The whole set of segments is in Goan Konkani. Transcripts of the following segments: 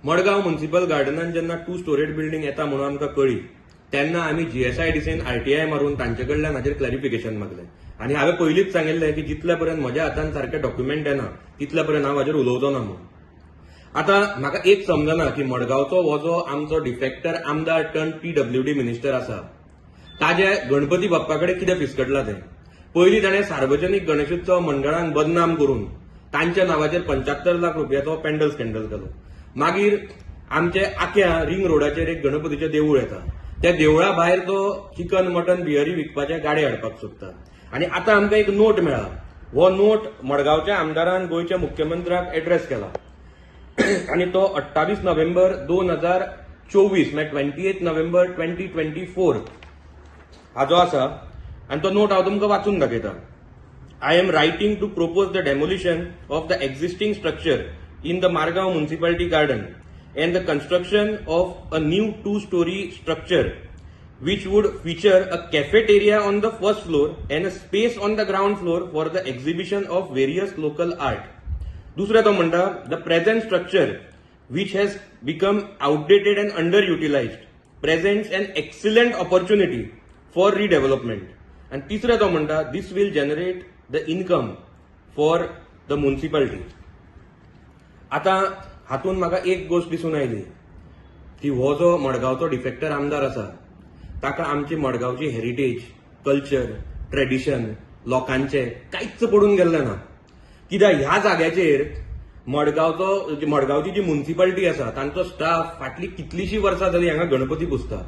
मडगांव म्युन्सिपल गार्डनान जेन्ना टू स्टोरेड बिल्डिंग येता म्हणून आमकां कळ्ळी तेन्ना आमी जीएसआयडीसीन आरटीआय मारून तांचे कडल्यान हाजेर क्लॅरिफिकेशन मागलें आनी हांवें पयलींच सांगिल्लें की जितले पर्यंत म्हज्या हातान सारकें डॉक्युमेंट येना तितले पर्यंत हांव हाजेर उलोवचो ना म्हणून. आतां म्हाका एक समजना की मडगांवचो हो जो आमचो डिफेक्टर आमदार टर्न पीडब्ल्यूडी मिनिस्टर आसा ताजे गणपती बाप्पा कडेन कितें फिसकटलां तें. पयलीं ताणें सार्वजनीक गणेशोत्सव मंडळांक बदनाम करून तांच्या नांवाचेर 75 लाख रुपयाचो पेंडल स्कँडल केलो. मागीर आमचे आक्या रिंग रोडाचेर एक गणपतीचें देवूळ येता, त्या देवळा भायर तो चिकन मटन बियरी विकपाचे गाडे हाडपाक सोदता. आनी आतां आमकां एक नोट मेळ्ळा, हो नोट मडगांवच्या आमदारान गोंयच्या मुख्यमंत्र्याक एड्रेस केला आनी तो 28 नोव्हेंबर 2024 म्हळ्यार 28 नोव्हेंबर 2024 हाजो आसा आनी तो नोट हांव तुमकां वाचून दाखयता. I am writing to propose the demolition of the existing structure in the Margao Municipality Garden and the construction of a new two-story structure which would feature a cafeteria on the first floor and a space on the ground floor for the exhibition of various local art. दुसरें तो म्हणटा, the present structure, which has become outdated and underutilized, presents an excellent opportunity for redevelopment. आनी तिसरें तो म्हणटा, this will generate the income for the municipality. आतां हातूंत म्हाका एक गोश्ट दिसून आयली की हो जो मडगांवचो डिफेक्टर आमदार आसा ताका आमची मडगांवची हेरिटेज, कल्चर, ट्रेडिशन, लोकांचे कांयच पडून गेल्लें ना. कित्याक ह्या जाग्याचेर मडगांवचो मडगांवची जी मुन्सिपालिटी आसा तांचो स्टाफ फाटलीं कितलींशीं वर्सां जालीं हांगा गणपती पुजता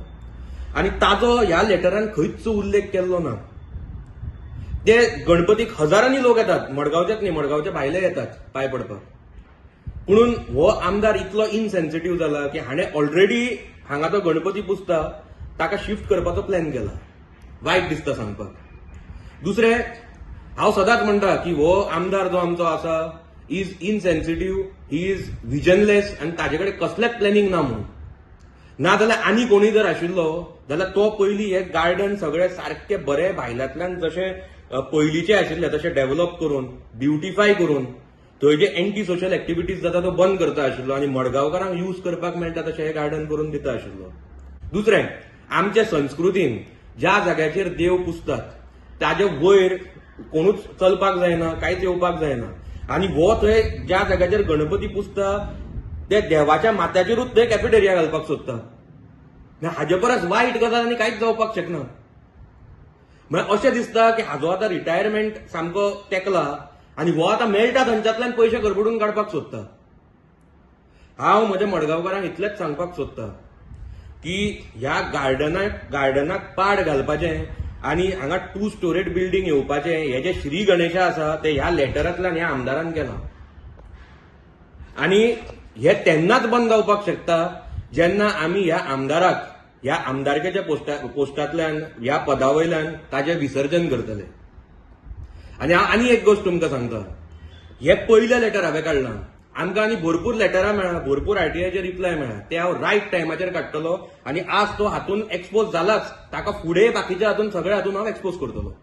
आनी ताजो ह्या लेटरान खंयच उल्लेख केल्लो ना. ते गणपतीक हजारांनी लोक येतात, मडगांवचेच न्ही, मडगांवचे भायले येतात पांय पडपाक. पुणून हो आमदार इतलो इनसेन्सिटीव जाला की हाणें ऑलरेडी हांगा तो गणपती पुजता ताका शिफ्ट करपाचो प्लॅन केला. वायट दिसता सांगपाक. दुसरें, हांव सदांच म्हणटा की हो आमदार जो आमचो आसा is insensitive, he is visionless आनी ताजे कडेन कसलेंच प्लॅनिंग ना म्हणून. ना जाल्यार आनी कोणूय जर आशिल्लो जाल्यार तो पयलीं हे गार्डन सगळे सारके बरे भायल्यांतल्यान जशे पयलींचे आशिल्ले तशे डेव्हलप करून ब्युटिफाय करून थंय जे एंटी सोशल एक्टिविटीज जाता तो बंद करता आशिल्लो आनी मडगांवकारांक यूज करपाक मेळटा तशें हें गार्डन करून दिता आशिल्लो. दुसरें, आमच्या संस्कृतीन ज्या जाग्याचेर देव पुजतात ताजे वयर कोणूच चलपाक जायना, कांयच येवपाक जायना आनी हो थंय ज्या जाग्याचेर गणपती पुजता ते देवाच्या माथ्याचेरूच थंय कॅफेटेरिया घालपाक सोदता. हाजे परस वायट गजाल आनी कांयच जावपाक शकना. म्हळ्यार अशें दिसता की हाजो आतां रिटायरमेंट सामको तेकला आनी हो आतां मेळटा थंयच्यांतल्यान पयशे गरबडून काडपाक सोदता. हांव म्हज्या मडगांवकारांक इतलेंच सांगपाक सोदता की ह्या गार्डनाक पाड घालपाचें आनी हांगा टू स्टोरेड बिल्डींग येवपाचें हे जे श्री गणेशा आसा ते ह्या लेटरांतल्यान ह्या आमदारान केलां आनी हे तेन्नाच बंद जावपाक शकता जेन्ना आमी ह्या आमदाराक ह्या आमदारकेच्या पोस्टांतल्यान ह्या पदा वयल्यान ताजें विसर्जन करतले. आनी हांव आनी एक गोश्ट तुमकां सांगता, हे पयलें लेटर हांवें काडलां, आमकां आनी भरपूर लेटरां मेळ्ळा, भरपूर आरटीआयचे रिप्लाय मेळ्ळा, ते हांव रायट टायमाचेर काडटलो आनी आज तो हातून एक्सपोज जालाच, ताका फुडें बाकीच्या हातून सगळ्या हातून हांव एक्सपोज करतलो.